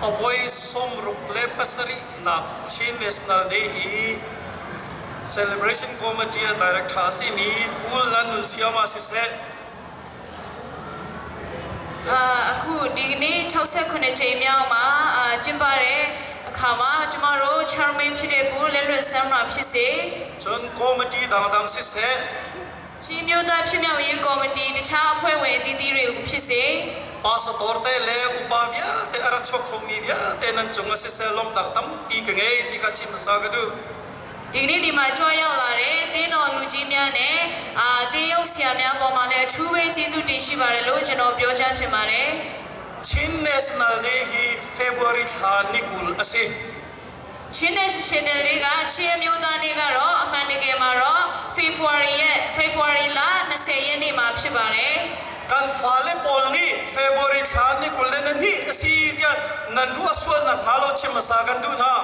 A voi 67nak Chin National Day i Celebration Committee a director a simi Pu Lan Nun Siama siseh. အခုဒီကနေ့68ကြိမ်မြောက်မှာအာကျင်းပတဲ့အခါမှာကျမတို့ chairman ဖြစ်တဲ့ဘူးလက်လွတ်ဆမ်းမှာဖြစ်စေ Cun committee dangdang siseh. ချင်းမျိုးသားဖြစ်မြောက်ရေးကော်မတီတခြားအဖွဲ့ဝင်အသီးသီးတွေကိုဖြစ်စေ Pastor te le upa vialte a rak chuak khomi vialte nan cung ah siseh lawmhnak tampi ka ngei ti kha chim hmasa ka duh. ဒီနေ့ဒီမှာကြွရောက်လာတဲ့တင်းတော်လူကြီးများနဲ့အာတင်းရုပ်ဆရာများပေါ်မှာလည်းအထူးပဲကျေးဇူးတင်ရှိပါတယ်လို့ကျွန်တော်ပြောကြားချင်ပါတယ် Chin National Day hi February thla ni 20 a si. ချင်းနဲ့ရှင်နယ်လေးကချင်းအမျိုးသားနေ့ကတော့အမှန်တကယ်မှာတော့ February ရဲ့ February လ20ရက်နေ့မှာဖြစ်ပါတယ် Kan fale pawl nih February thla ni 20 le na ni a si tiah nan ruah sual nakhnga lo chim hmasa kan duh hna.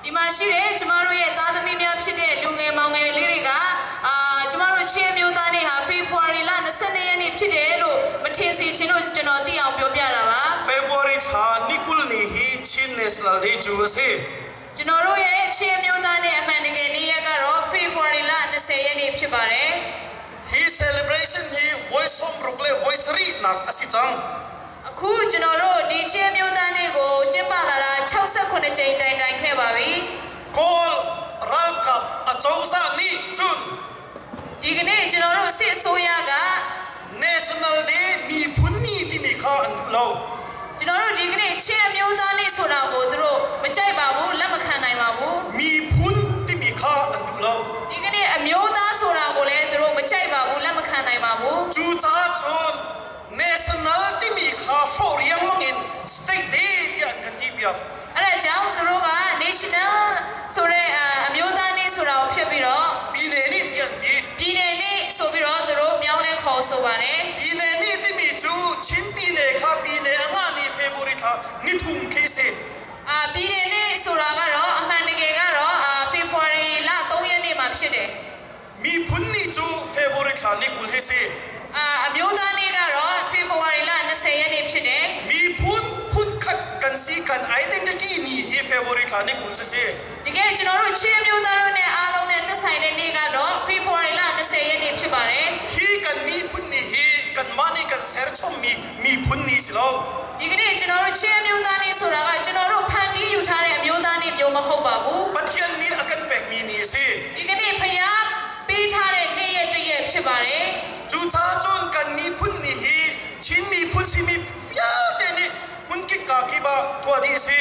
ဒီမှာရှိတဲ့ကျမတို့ရဲ့သားသမီးများဖြစ်တဲ့လူငယ်မောင်ငယ်လေးတွေကအာကျမတို့ချင်းအမျိုးသားနေ့ဟာ February လ22ရက်နေ့ဖြစ်တယ်လို့မထင်စေချင်လို့ကျွန်တော်သိအောင်ပြောပြတာပါ February thla ni 20 ni hi Chin National Day cu a si. ကျွန်တော်တို့ရဲ့ချင်းအမျိုးသားနေ့အမှန်တကယ်နေ့ရက်ကတော့ February လ20ရက်နေ့ဖြစ်ပါတယ် Hi celebration hi voi 60 le voi 7nak a si cang. အခုကျွန်တော်တို့ဒီချင်းအမျိုးသားနေ့ကိုကျင်းပလာတာ68ကြိမ်တိုင်တိုင်ခဲ့ပါပြီ Kawl ralkap acozah nih cun ဒီကနေ့ကျွန်တော်တို့စစ်အစိုးရက National Day miphun ni timi kha an duh lo. ကျွန်တော်တို့ဒီကနေ့ချင်းအမျိုးသားနေ့ဆိုတာကိုသူတို့မကြိုက်ပါဘူးလက်မခံနိုင်ပါဘူး Miphun timi kha an duh lo. ဒီကနေ့အမျိုးသားဆိုတာကိုလည်းသူတို့မကြိုက်ပါဘူးလက်မခံနိုင်ပါဘူး Cucaah cun National timi kha hrawh riangmang in State Day tiah an kan ti piak. အဲ့ဒါကြောင့်သူတို့က national ဆိုတဲ့အမျိုးသားနေ့ဆိုတာကိုဖြစ်ပြီးတော့ Pine ni tiah an ti. ပြည်နယ်နေ့ဆိုပြီးတော့သူတို့ပြောင်းလဲခေါ်ဆိုပါတယ် Pine ni timi cu Chin pine kha pine a ngah ni February thla ni 3 khi si. အာပြည်နယ်နေ့ဆိုတာကတော့အမှန်တကယ်ကတော့အာ February လ3ရက်နေ့မှာဖြစ်တယ် Miphun ni cu February thla ni 20 hi si. အာအမျိုးသားနေ့ကတော့ February လ20ရက်နေ့ဖြစ်တယ် Miphun phunkhat kan si kan identity ni hi February thla ni 20 si si. တကယ်ကျွန်တော်တို့ချင်းမျိုးသားတို့နဲ့အားလုံးနဲ့သက်ဆိုင်တဲ့နေ့ကတော့ February လ20ရက်နေ့ဖြစ်ပါတယ် Hi kan miphun ni hi kanmah nih kan serchommi miphun ni si lo. ဒီကနေ့ကျွန်တော်တို့ချင်းမျိုးသားနေ့ဆိုတာကကျွန်တော်တို့ဖန်တီးယူထားတဲ့အမျိုးသားနေ့မျိုးမဟုတ်ပါဘူး Pathian nih a kan pekmi ni a si. ဒီကနေ့ဖျားပေးထားတဲ့နေ့ရက်တစ်ရက်ဖြစ်ပါတယ် Cucaah cun kan miphun ni hi Chin miphun simi vialte nih hmunkip kakip ah tuah dih a si.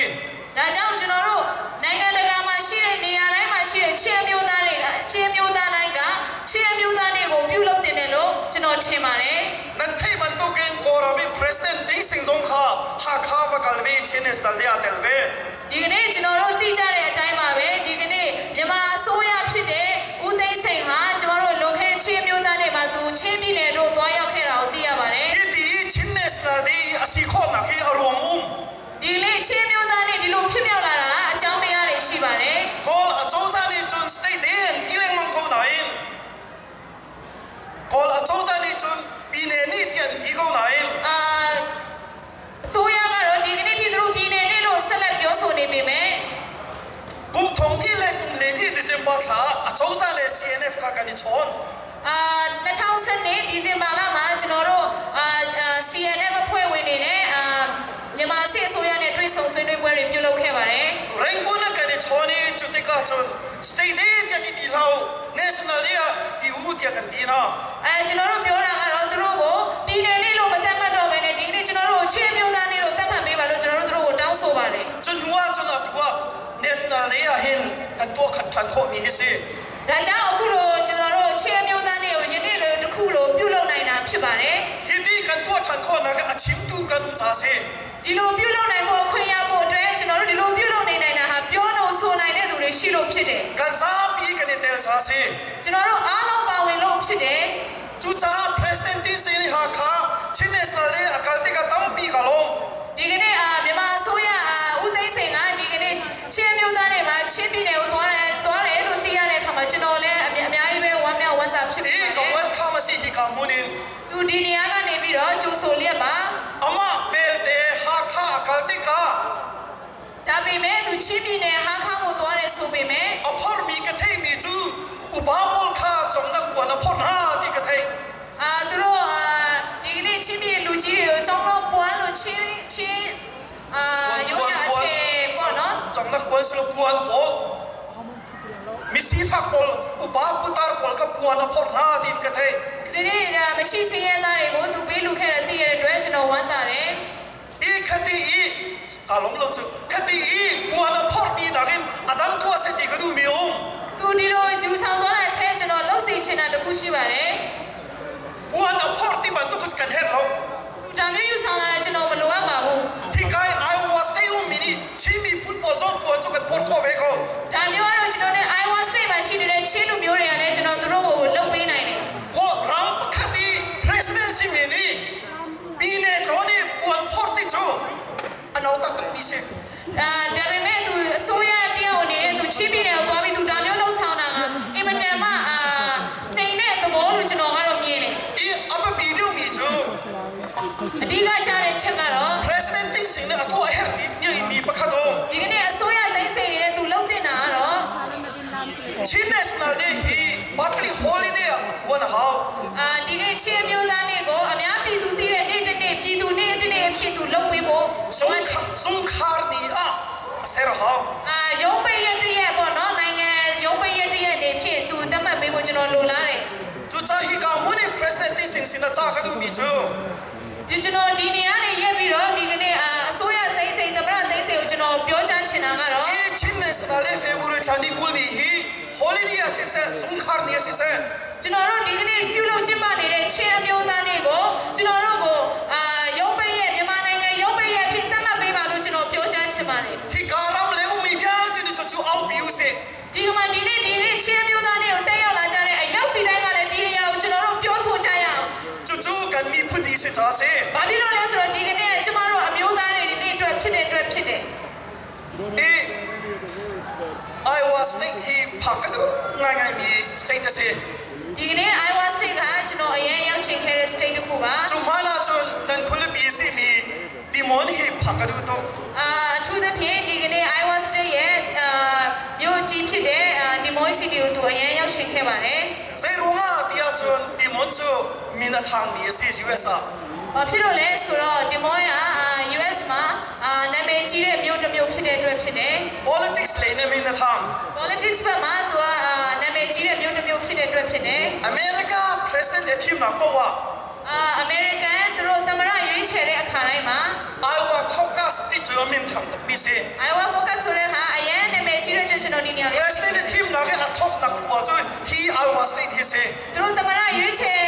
ဒါကြောင့်ကျွန်တော်တို့နိုင်ငံတကာမှာရှိတဲ့နေရာတိုင်းမှာရှိတဲ့ချင်းမျိုးသားတွေကချင်းမျိုးသားတိုင်းကချင်းမျိုးသားတွေကိုပြုလုပ်တင်တယ်လို့ကျွန်တော်ထင်ပါတယ် Nan theih bantukin Kawlram i President Thein Sein zong kha Hakha va kal ve Chin National Day ah tel ve. ဒီကနေ့ကျွန်တော်တို့သိကြတဲ့အတိုင်းပါပဲဒီကနေ့မြန်မာအစိုးရဖြစ်တဲ့ဦးသိန်းစိန်ဟာကျမတို့လွန်ခဲ့တဲ့ချင်းမျိုးသားတွေမှာသူချင်းပြည်နယ်တို့သွားရောက်ခဲ့တာကိုသိရပါတယ် Hi ti i Chin National Day i a si khawhnak hi a ruang um. ဒီကနေ့ချင်းမျိုးသားတွေဒီလိုဖြစ်မြောက်လာတာအကြောင်းတရားတွေရှိပါတယ် Kawl acozah nih cun State Day an ti lengmang ko nain Kawl acozah nih cun Pine nih ti an ti ko nain အာဆိုရကတော့ဒီကနေ့ထိသူတို့ပြည်နယ်နဲ့လို့ဆက်လက်ပြောဆိုနေပေမဲ့ kum thong hnih le kum 42 December thla ah acozah le CNF kha kan i chawn. အာ2012ဒီဇင်ဘာလမှာကျွန်တော်တို့အာ CNF အဖွဲ့ဝင်တွေနဲ့အာမြန်မာစစ်အစိုးရနဲ့တွေ့ဆုံဆွေးနွေးပွဲတွေပြုလုပ်ခဲ့ပါတယ် Rangoon ah kan i chawn i cu tikah cun State Day tiah ti ti hlah u, National Day ah ti u tiah kan ti hna. အဲကျွန်တော်တို့ပြောတာကတော့သူတို့ကိုပြည်နယ်လေးလို့မသတ်မှတ်တော့ဘဲနဲ့ဒီကနေ့ကျွန်တော်တို့ချင်းမျိုးသားလေးလို့သတ်မှတ်ပေးပါလို့ကျွန်တော်တို့သူတို့ကိုတောင်းဆိုပါတယ် Cun hnu ah cun atu ah National Day ah hin kan tuah khat ṭhan khawhmi hi si. ဒါကြောင့်အခုလိုကျွန်တော်တို့ချင်းမျိုးသားလေးကိုယနေ့လိုတစ်ခုလိုပြုလုပ်နိုင်တာဖြစ်ပါတယ် Hiti kan tuah ṭhan khawhnak a chimtu kan um ca si. ဒီလိုပြုလုပ်နိုင်ဖို့အခွင့်ရဖို့အတွက်ကျွန်တော်တို့ဒီလိုပြုလုပ်နေနိုင်တာဟာပြောလို့ဆိုနိုင်တဲ့သူတွေရှိလို့ဖြစ်တယ် Kan zapi kan i tel ca si. ကျွန်တော်တို့အားလုံးပါဝင်လို့ဖြစ်တယ် Cucaah President Thein Sein nih Hakha Chin National Day a kal tikah tampi ka lawm. ဒီကနေ့အာမြန်မာအစိုးရအာဦးသိန်းစိန်ကဒီကနေ့ချင်းမျိုးသားတွေမှာချင်းပြည်နယ်ကိုသွားတယ်သွားတယ်လို့သိရတဲ့အခါမှာကျွန်တော်လည်းအများကြီးပဲဝမ်းမြောက်ဝမ်းသာဖြစ် I ပါတယ် ka welcome a si hika hmun in. သူဒီနေရာကနေပြီးတော့ကြိုဆိုလျက်ပါ Amah belte Hakha a kal tikah ဒါပေမဲ့သူချင်းပြည်နယ်ဟာခါကိုသွားတယ်ဆိုပေမဲ့ A phormi ka theimi cu upa pawl kha congnak puan a phorh hna ti ka theih. အာသူတို့အာဒီကနေ့ချင်းပြည်လူကြီးတွေကိုចောင်းတော့ပွားလို့ချင်းချင်းအာရုံးရအထည်ပေါ့နော် Congnak puan si lo puan pawl misifak pawl upa putar pawl kha puan a phorh hna tiin ka theih. ဒီနေ့ဒါမရှိစင်းရဲသားတွေကိုသူပေးလူခဲ့တဲ့တည့်ရတဲ့အတွက်ကျွန်တော်ဝမ်းသာတယ် I khati i ka lom lo cu khati i puan a phorhmi nakin a dang tuah seh ti ka duhmi a um. သူဒီလိုဂျူဆောင်သွားတဲ့အထဲကျွန်တော်လှုပ်စီချင်တာတခုရှိပါတယ် Puan a phorh ti bantuk cu kan herh lo. သူဒါမျိုးယူဆောင်လာတာကျွန်တော်မလိုအပ်ပါဘူး Hi kai Iowa State ummi nih Chin miphun pawl zong puan cu kan phorh khawh ve ko. ဒါမျိုးကတော့ကျွန်တော်နဲ့ Iowa State မှာရှိနေတဲ့ချင်းလူမျိုးတွေကလည်းကျွန်တော်တို့ကိုလှုပ်ပေးနိုင်တယ် Ko ram pakhat i president simi nih pine tlawn i puan phorh ti cu a no taktakmi si. ဒါဒါပေမဲ့သူအစိုးရတရားအနေနဲ့သူချင်းပြည်နယ်ကိုသွားပြီးသူဒါမျိုးလှုပ်ဆောင်တာကအင်မတန်မှအာနှိမ်တဲ့သဘောလို့ကျွန်တော်ကတော့မြင်တယ် I a biapi deuhmi cu အဓိကကျတဲ့ချက်ကတော့ President Ding Sing nih a tuah a herh mi pakhat a um. ဒီကနေ့အစိုးရသိစိတ်နေတဲ့သူလှုပ်တင်တာကတော့ Chin National Day hi public holiday ah phuan a hau. အာဒီကနေ့ချင်းမျိုးသားနေ့ကိုအများပြည်သူသိတဲ့နေ့တစ်နေ့ပြည်သူနေ့တစ်နေ့အဖြစ်သူလှုပ်ပေးဖို့ Zungkhar ni ah a ser a hau. အာရုံးပိတ်ရက်တစ်ရက်ပေါ့နော်နိုင်ငံရုံးပိတ်ရက်တစ်ရက်နေဖြစ်သူသတ်မှတ်ပေးဖို့ကျွန်တော်လိုလားတယ် Cucaah hika hmun i President Ding Sing sin ah ca ka duhmi cu ဒီကျွန်တော်ဒီနေရာနေရက်ပြီးတော့ဒီကနေ့အာအစိုးရသိစိတ်သမရသိစိတ်ကိုကျွန်တော်ပြောချချင်တာကတော့ Hi Chin National Day February thla ni 20 ni hi holiday ah siseh zungkhar ni ah siseh ကျွန်တော်တို့ဒီကနေ့ပြုလုပ်ကျင်းပနေတဲ့ချင်းအမျိုးသားနေ့ကိုကျွန်တော်တို့ကိုအာရုံးပိတ်ရက်မြန်မာနိုင်ငံရုံးပိတ်ရက်ဖြစ်သတ်မှတ်ပေးပါလို့ကျွန်တော်ပြောချချင်ပါတယ် Hika ram le ummi vialte nih cucu aupi usih. ဒီကမှာဒီနေ့ဒီနေ့ချင်းမျိုးသားနေ့ကိုတက်ရောက်လာကြတဲ့အရောက်စီတိုင်းကလည်းဒီအရာကိုကျွန်တော်တို့ပြောဆိုကြရအောင် Cucu kan miphun ni si ca a si. ။ဘာဖြစ်လို့လဲဆိုတော့ဒီကနေ့ကကျမတို့အမျိုးသားတွေဒီနေ့အတွက်ဖြစ်တဲ့အတွက်ဖြစ်တယ် I Iowa State hi phak ka duh ngaingaimi state a si. ။ဒီကနေ့ Iowa State ကကျွန်တော်အရင်ရောက်ချင်ခဲ့တဲ့ state တစ်ခုပါ Cu hmaan ahcun nan khualipi a simi Des Moines hi phak ka duh tuk. ။အာအထူးသဖြင့်ဒီကနေ့ Iowa State ရဲ့အာမြို့ကြီးဖြစ်တဲ့အာ Des Moines City ကိုသူအရင်ရောက်ချင်ခဲ့ပါတယ် Zeiruang ah ti ahcun Des Moines cu min a thangmi a si US ah. ။ဘာဖြစ်လို့လဲဆိုတော့ Des Moines ကအာ US မှာအာနာမည်ကြီးတဲ့မြို့တစ်မြို့ဖြစ်တဲ့အတွက်ဖြစ်တယ်။ Politics lei in min a thang. politics ဘက်မှာသူကအာနာမည်ကြီးတဲ့မြို့တစ်မြို့ဖြစ်တဲ့အတွက်ဖြစ်တယ် America President a thimnak paoh ah ။အာ American သူတို့သမ္မတရွေးချယ်တဲ့အခါတိုင်းမှာ Iowa Caucus ti cu a min thang tukmi si. Iowa Focus ဆိုတဲ့ဟာအရင်နာမည်ကြီးတဲ့ကျွန်တော်ဒီနေရာလေး President a thimnak i a thawknak khua cu hi Iowa State hi si. သူတို့သမ္မတရွေးချယ်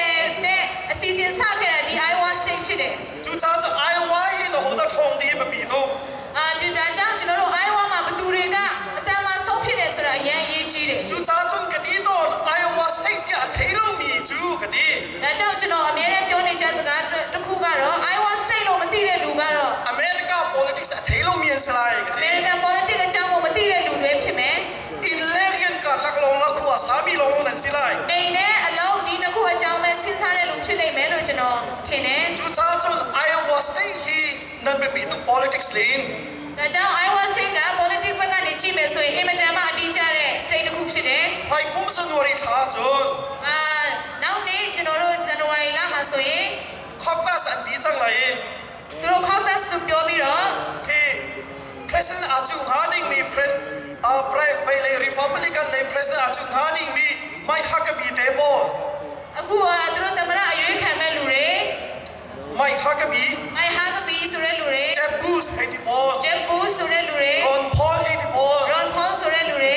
တဲ့အစီအစဉ်စခဲ့တာဒီ Iowa State ဖြစ်တယ် Cucaah cu Iowa hi na hodah ṭhawng ti hi biapi tuk. ။အာဒီဒါကြောင့်ကျွန်တော်တို့ Iowa မှာဘသူတွေကအတန်မှာဆုံးဖြစ်တယ်ဆိုတာအရင်အရေးကြီးတယ် Cucaah cun ka ti tawn Iowa State tiah a thei lomi cu ka ti. ။ဒါကြောင့်ကျွန်တော်အများနဲ့ပြောနေကြစကားတစ်ခုကတော့ Iowa State လို့မသိတဲ့လူကတော့ America politics a thei lomi an si lai ka ti. American politics အကြောင်းကိုမသိတဲ့လူတွေဖြစ်မယ်။ Inn le rian karlak lawng ah khua sami lawnglawng nan si lai. အိမ်နဲ့အလုံးဒီနှစ်ခုအကြောင်းပဲစဉ်းစားတဲ့လူဖြစ်နေမယ်လို့ကျွန်တော်ထင်တယ် Cucaah cun Iowa State hi nan biapi tuk politics lei in. ။ဒါကြောင့် Iowa State က politics ဘက်ကနေကြည့်မယ်ဆိုရင်အင်မတန်မှအတိအကျတဲ့ state တစ်ခုဖြစ်တယ် Hmai kum January thla ahcun ။အာနောက်နေ့ကျွန်တော်တို့ January လမှာဆိုရင် Caucus an dih cang lai i သူတို့ caucus လို့ပြောပြီးတော့ hi President aa cuh hnga dingmi vei Republican lei President aa cuh hnga dingmi Mike Huckabee te pawl အခုကသူတို့သမ္မတအရွေးခံမဲ့လူတွေ Mike Huckabee Mike Huckabee ဆိုတဲ့လူတွေ Jeb Bush hei ti pawl Jeb Bush ဆိုတဲ့လူတွေ Ron Paul hei ti pawl Ron Paul ဆိုတဲ့လူတွေ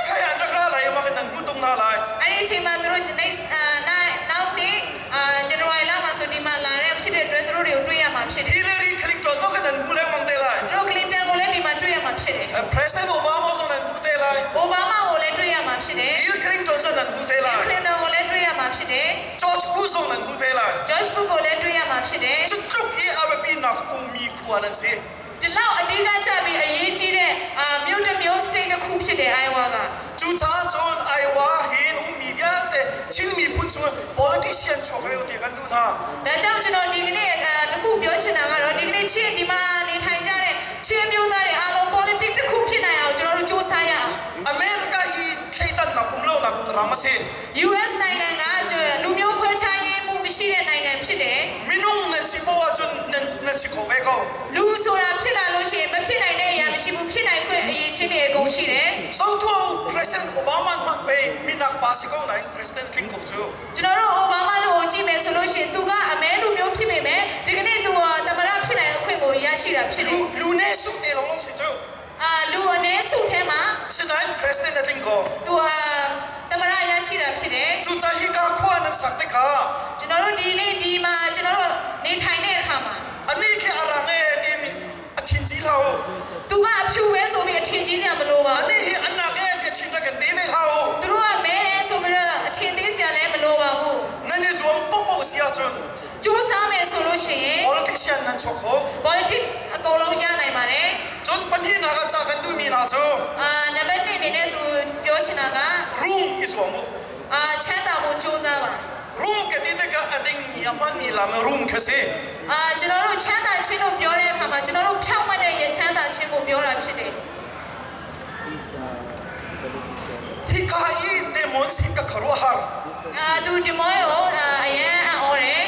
khai an rak ra lai ma kan nan hmu tung hna lai. အဲ့ဒီအချိန်မှာသူတို့ next အာနောက်နေ့အာ January လမှာဆိုဒီမှာလာတဲ့ဖြစ်တဲ့အတွက်သူတို့တွေကိုတွေ့ရမှာဖြစ်တယ် Hillary Clinton zong kha nan hmu lengmang te lai. သူတို့ Clinton ကိုလည်းဒီမှာတွေ့ရမှာဖြစ်တယ် President Obama zong nan hmu te lai. Obama ကိုလည်းတွေ့ရမှာဖြစ်တယ် Bill Clinton zong nan hmu te lai. Clinton ကိုလည်းတွေ့ရမှာဖြစ်တယ် George Bush zong nan hmu te lai. George Bush ကိုလည်းတွေ့ရမှာဖြစ်တယ် Cu tluk i a biapi nak ummi khua nan si. ဒီလောက်အဓိကကျပြီးအရေးကြီးတဲ့အာမြို့တစ်မြို့ state တစ်ခုဖြစ်တယ် Iowa က Cucaah cun Iowa hin ummi vialte Chin miphun chung politician chuak ve u ti kan duh hna. ဒါကြောင့်ကျွန်တော်ဒီကနေ့အာတစ်ခုပြောချင်တာကတော့ဒီကနေ့ချင်းဒီမှာနေထိုင်ကြတဲ့ချင်းမျိုးသားတွေအားလုံး politics lo nak ram a si. US နိုင်ငံကလူမျိုးခွဲခြားရေးမှုမရှိတဲ့နိုင်ငံဖြစ်တယ် Minung nan si poah ahcun nan nan si kho ve ko. လူဆိုတာဖြစ်လာလို့ရှိရင်မဖြစ်နိုင်တဲ့အရာမရှိဘူးဖြစ်နိုင်ခွင့်အရေးချင်းတွေအကုန်ရှိတယ် So tu President Obama hmanh pei minak pa si ko nain President tling ko cu. ကျွန်တော်တို့အိုဘားမားလို့ကြည့်မယ်ဆိုလို့ရှိရင်သူကအမဲလူမျိုးဖြစ်ပေမဲ့ဒီကနေ့သူဟာသမ္မတဖြစ်နိုင်အခွင့်ကိုရရှိတာဖြစ်တယ် Lu lu ne su te long long si cu. အာလူအ ਨੇ စုထဲမှာ Sinain President na tling ko. သူဟာသမ္မတရရှိတာဖြစ်တယ် Cu ca hi ka khua nan sak tikah ကျွန်တော်တို့ဒီနေ့ဒီမှာကျွန်တော်တို့နေထိုင်တဲ့အခါမှာ ani khi a rang e tin a thin ji hlah u. သူကအဖြူပဲဆိုပြီးအထင်ကြီးစရာမလိုပါဘူး Ani hi an nak e ti thin rak kan te ve hlah u. သူတို့ကမဲတယ်ဆိုပြီးတော့အထင်သေးစရာလည်းမလိုပါဘူး Nan i zuam paohpaoh si ahcun ကြိုးစားမယ်ဆိုလို့ရှိရင် politician nan chuak kho. politics အကုန်လုံးရနိုင်ပါတယ် Cun pahnihnak ah ca kan duhmi hna cu အာနံပါတ်1အနေနဲ့သူပြောချင်တာက rum i zuam u. အာချမ်းသာဖို့ကြိုးစားပါ Rum ka ti tikah a dingmi a hmanmi lam in rum kha si. အာကျွန်တော်တို့ချမ်းသာခြင်းလို့ပြောတဲ့အခါမှာကျွန်တော်တို့ဖြောင့်မတ်တဲ့ရချမ်းသာခြင်းကိုပြောတာဖြစ်တယ် Hika i demons hi ka khuaruahhar. အာသူဒီမောရောအာအရန်အံ့ဩတယ်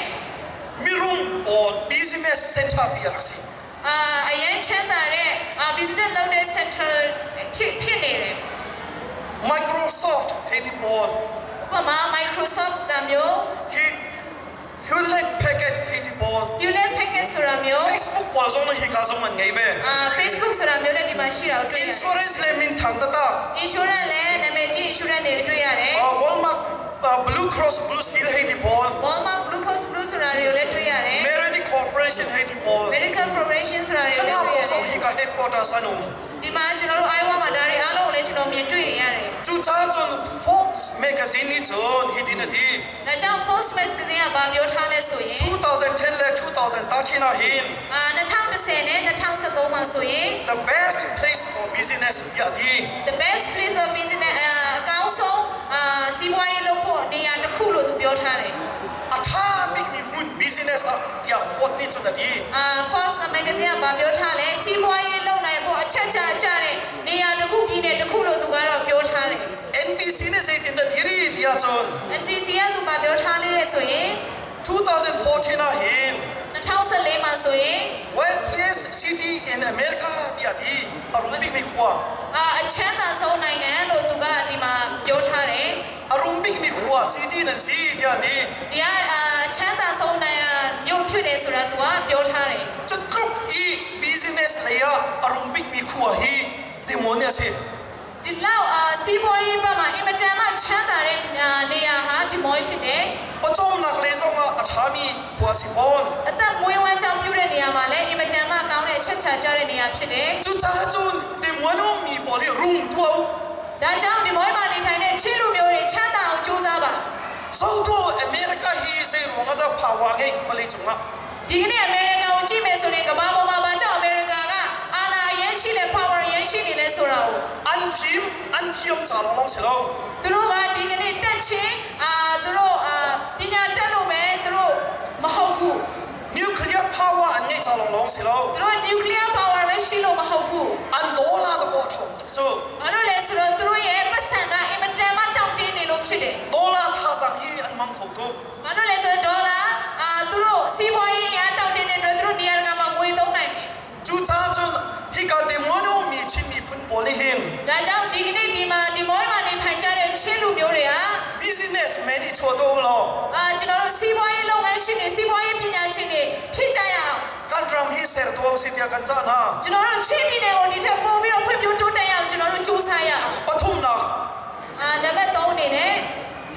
Mirum pawl business center pi a rak si. အာအရန်ချမ်းသာတဲ့အာ business လုပ်တဲ့ center ဖြစ်ဖြစ်နေတယ် Microsoft hei ti pawl. ဥပမာ Microsoft ဆိုတာမျိုး Hi Hewlett Packard hei ti pawl. Hewlett Packard ဆိုတာမျိုး Facebook pawl zong nih hika zong an ngei ve. အာ Facebook ဆိုတာမျိုးလည်းဒီမှာရှိတာကိုတွေ့ရတယ် Insurance le minthang taktak. insurance လည်းနာမည်ကြီး insurance တွေတွေ့ရတယ် Walmart Blue Cross Blue Shield hei ti pawl. Walmart Blue Cross Blue ဆိုတာတွေကိုလည်းတွေ့ရတယ် Meredith Corporation hei ti pawl. Medical Corporation ဆိုတာတွေကို Kana လည်းတွေ့ pawl ရတယ် zong hika headquarters an um. ဒီမှာကျွန်တော်တို့ Iowa မှာဒါတွေအားလုံးကိုလည်းကျွန်တော်မြင်တွေ့နေရတယ် Cucaah cun Forbes magazine nih cun hitin a ti. ။ဒါကြောင့် Forbes magazine ကဘာပြောထားလဲဆိုရင် 2010 le 2013 ah hin အာ2010နဲ့2013မှာဆိုရင် the best place for business tiah a ti. the best place of business အာအကောင်းဆုံးအာစီးပွားရေးလုပ်ဖို့နေရာတစ်ခုလို့သူပြောထားတယ် A tha bikmi hmun business ah tiah Forbes nih cun a ti. ။အာ Forbes magazine ကဘာပြောထားလဲစီးပွားရေးလုပ်နိုင်ဖို့အချက်ချာကျတဲ့နေရာတစ်ခုပြည်နယ်တစ်ခုလို့သူကတော့ပြောထားတယ် NBC nih zeitin dah ti rih tiah cun ။ NTC ကသူဘာပြောထားလဲလဲဆိုရင် 2014 ah hin 2014မှာဆိုရင် wealthiest city in America tiah a ti. A rum bikmi khua. အာအချမ်းသာဆုံးနိုင်ငံလို့သူကဒီမှာပြောထားတယ် A rum bikmi khua city nan si tiah a ti. ။ဒီကအာချမ်းသာဆုံးနိုင်ငံမြို့ဖြစ်တယ်ဆိုတာသူကပြောထားတယ် Cu tluk i business lei ah a rum bikmi khua hi Des Moines a si. ။ဒီလောက်အာစီးပွားရေးဘက်မှာအင်မတန်မှချမ်းသာတဲ့အာနေရာဟာဒီမော်ဖြစ်တယ် Pawcawmnak lei zong ah a ṭhami khua si fawn. ။အသက်မွေးဝမ်းကြောင်းပြုတဲ့နေရာမှာလည်းအင်မတန်မှကောင်းတဲ့အချက်ချာကျတဲ့နေရာဖြစ်တယ် Cucaah cun Des Moines ummi pawl hi rum tuah u. ။ဒါကြောင့်ဒီမော်မှာနေထိုင်တဲ့ချင်းလူမျိုးတွေချမ်းသာအောင်ကြိုးစားပါ Zotu America hi zei ruang ah dah power ngeih vawleicung ah. ။ဒီကနေ့အမေရိကန်ကိုကြည့်မယ်ဆိုရင်ကမ္ဘာပေါ်မှာဘာကြောင့်အမေရိကန်ကအာဏာအရန်ရှိလဲ power အရန်ရှိနေလဲဆိုတာကို An fim, an thiam ca lawnglawng si lo. သူတို့ကဒီကနေ့တက်ချင်းအာသူတို့အာပညာတက်လို့ပဲသူတို့မဟုတ်ဘူး Nuclear power an ngeih ca lawnglawng si lo. သူတို့ nuclear power ပဲရှိလို့မဟုတ်ဘူး An dollar le paw a ṭhawng tuk cu. ဘာလို့လဲဆိုတော့သူတို့ရဲ့ပတ်စံကအင်မတန်မှတောင့်တင်းနေလို့ဖြစ်တယ် Dollar thazaang hi an hmang kho tuk. ဘာလို့လဲဆိုတော့ဒေါ်လာအာသူတို့စီးပွားရေးအရတောင့်တင်းတဲ့အတွက်သူတို့နေရာတကာမှာငွေသုံးနိုင်တယ် Cucaah cun hika Des Moines ummi Chin miphun pawl nih hin ဒါကြောင့်ဒီကနေ့ဒီမှာဒီမော်မှာနေထိုင်ကြတဲ့ချင်းလူမျိုးတွေဟာ businessman i chuah tuah u law အာကျွန်တော်တို့စီးပွားရေးလုပ်ငန်းရှင်တွေစီးပွားရေးပညာရှင်တွေဖြစ်ကြရအောင် kan ram hi ser tuah usih tiah kan cah hna. ကျွန်တော်တို့ချင်းပြည်နယ်ကိုဒီထက်ပိုပြီးတော့ဖွံ့ဖြိုးတိုးတက်ရအောင်ကျွန်တော်တို့ကြိုးစားရအောင် Pathumnak အာနံပါတ်3အနေနဲ့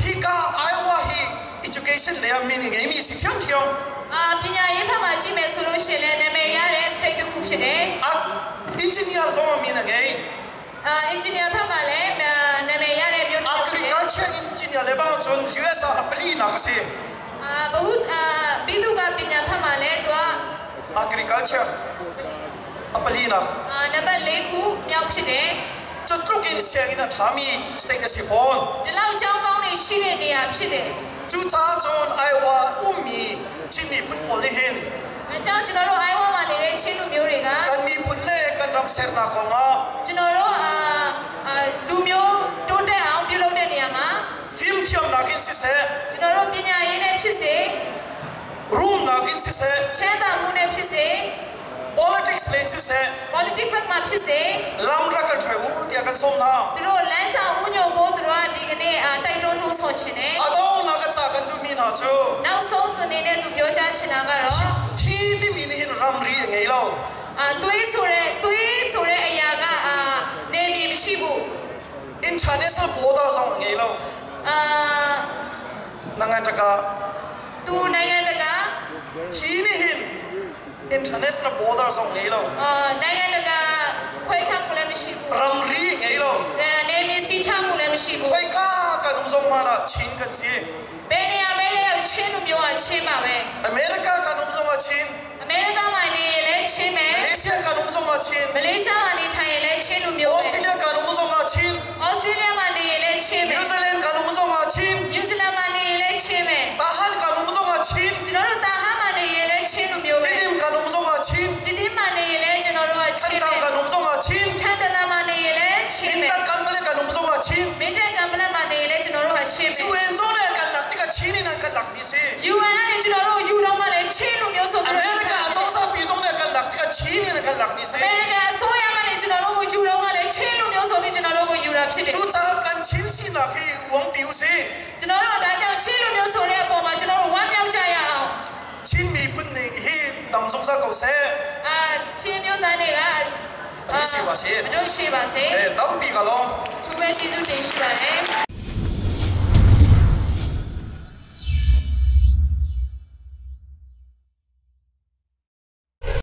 hika Iowa hi education lei ah min a ngeimi si ṭhiamṭhiam. အာပညာရေးဖက်မှာကြည့်မယ်ဆိုလို့ရှိရင်လည်းနာမည်ရတဲ့ state တစ်ခုဖြစ်တယ် A engineer zong ah min a ngei. အာ engineer ဖက်မှာလည်းအာနာမည်ရတဲ့မြို့တစ်ခုဖြစ်တယ် Agriculture engineer le bang cun US ah a pali nak a si. အာဘဟုအာဘိတုကပညာဖက်မှာလည်းသူက Agriculture a pali nak. အာနံပါတ်၄ခုမြောက်ဖြစ်တယ် Cu tluk in sianginn a ṭhami state a si fawn. ဒီလောက်ကြောင်းကောင်းတွေရှိတဲ့နေရာဖြစ်တယ် Cucaah cun Iowa ummi Chin miphun pawl nih hin အဲကြောင့်ကျွန်တော်တို့ Iowa မှာနေတဲ့ချင်းလူမျိုးတွေက kan miphun le kan ram sernak kong ah ကျွန်တော်တို့အာအာလူမျိုးတိုးတက်အောင်ပြုလုပ်တဲ့နေရာမှာ nakin siseh ကျွန်တော်တို့ပညာရေးနဲ့ဖြစ်စေ rum nakin siseh ချမ်းသာမှုနဲ့ဖြစ်စေ politics lei siseh politics ဘက်မှာဖြစ်စေ lam rak kan hruai u tiah kan sawm hna. သူတို့လမ်းစာဥညုံပိုးသူတို့ကဒီကနေ့အာတိုက်တွန်းနှိုးဆော်ခြင်းနဲ့ A donghnak a ca kan duhmi hna cu နောက်ဆုံးသူအနေနဲ့သူပြောကြားချင်တာကတော့ thi timi nih hin ramri a ngei lo. အာသွေးဆိုတဲ့သွေးဆိုတဲ့အရာကအာနေမြေမရှိဘူး International border zong a ngei lo. အာ Nangan taka သူနိုင်ငံတကာ thi nih hin international border zong ngei lo. အာနိုင်ငံတကာခွဲခြားမှုလည်းမရှိဘူး Ramri ngei lo. နေမြေစီးချမှုလည်းမရှိဘူး Khoika kan um zong ma dah Chin kan si. ဘယ်နေရာပဲရောက်ချင်းလူမျိုးကချင်းပါပဲ America kan um zong ah Chin. အမေရိကမှာနေရင်လည်းချင်းပဲ Malaysia kan um zong ah Chin. မလေးရှားမှာနေထိုင်ရင်လည်းချင်းလူမျိုးပဲ Australia kan um zong ah Chin. ဩစတြေးလျမှာနေရင်လည်းချင်းပဲ New Zealand kan um zong ah Chin. နယူးဇီလန်မှာနေရင်လည်းချင်းပဲ Tahan kan um zong ah Chin. ကျွန်တော်တို့တာဟာမှာနေရင်လည်းချင်းလူမျိုးပဲ Tedim kan um zong ah Chin. တိတိမှာနေရင်လည်းကျွန်တော်တို့ကချင်းပဲ Thantlang kan um zong ah Chin. ထန်တလန်မှာနေရင်လည်းချင်းပဲ Mindat kan pale kan um zong ah Chin. မင်းတက်ကံပလက်မှာနေရင်လည်းကျွန်တော်တို့ဟာချင်းပဲ UN zong nih an kan lak tikah Chin in an kan lakmi si. UN ကနေကျွန်တော်တို့ယူတော့မှလည်းချင်းလူမျိုးဆိုပြီးတော့ America acozah pi zong nih an kan lak tikah Chin in an kan lakmi si. အမေရိကန်အစိုးရကနေကျွန်တော်တို့ကိုယူတော့မှလည်းချင်းလူမျိုးဆိုပြီးကျွန်တော်တို့ကိုယူတာဖြစ်တယ် Cucaah kan Chin sinak hi uang pi usih. ကျွန်တော်တို့ဒါကြောင့်ချင်းလူမျိုးဆိုတဲ့အပေါ်မှာကျွန်တော်တို့ဝမ်းမြောက်ကြရအောင် Chin miphun ning hi dam zungzal ko seh. အာချင်းမျိုးသားတွေက အလို့ရှိပါစေ အလို့ရှိပါစေ Eh, tampi ka lawm.